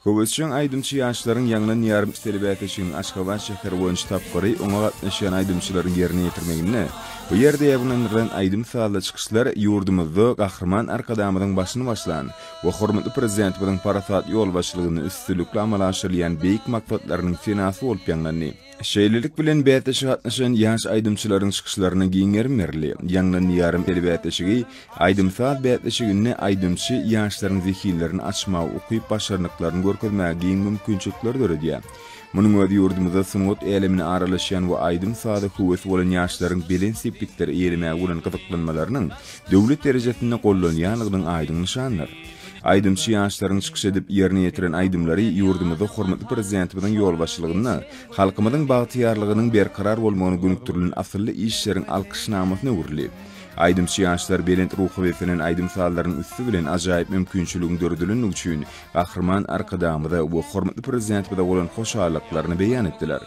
Höwesjeň aýdymçy ýaşlaryň Ýaňlan ýarym telebäsleşiginiň Aşgabat şäheri boýunça tapgyry oňa gatnaşýan aýdymçylaryň ýerine ýetirmeginde bu ýerde ýaýbaňlandyrylan aýdym-sazly çykyşlar ýurdumyzda Gahryman Arkadagymyzyň başyny başlan we hormatly Prezidentimiziň parasatly ýolbaşçylygynda üstünlikli amala aşyrylýan beýik maksatlarynyň senasy bolup ýaňlandy. Şeýlelik bilen, bäsleşige gatnaşan ýaş aýdymçylaryň çykyşlaryna giň gerim berildi. Ýaňlan Diýarym telebäsleşigi aýdym-saz bäsleşiginde aýdymçy ýaşlaryň zehinlerini açmaga, ukyp-başarnyklaryny görkezmäge giň mümkinçilikleri döredýär. Munuň özi ýurdumyzda sungat älemine aralaşýan we aýdym-saza höwesi bolan ýaşlaryň belent sepgitleri eýelemäge bolan gyzyklanmalarynyň döwlet derejesinde gollanýanlygynyň aýdyň nyşanydyr. Aýdymçy ýaşlaryň çykyş edip ýerine ýetiren aýdymlary ýurdumyzda hormatly Prezidentimiziň ýolbaşçylygynda halkymyzyň bagtyýarlygynyň berkarar bolmagyna gönükdirilen asylly işleriň alkyşnamasyna öwrüldi. Aýdymçy ýaşlar belent ruha beslenen aýdym-sazlaryň üsti bilen ajaýyp mümkinçiligiň döredilendigi üçin Gahryman Arkadagymyza we hormatly Prezidentimize bolan hoşallyklaryny beýan etdiler.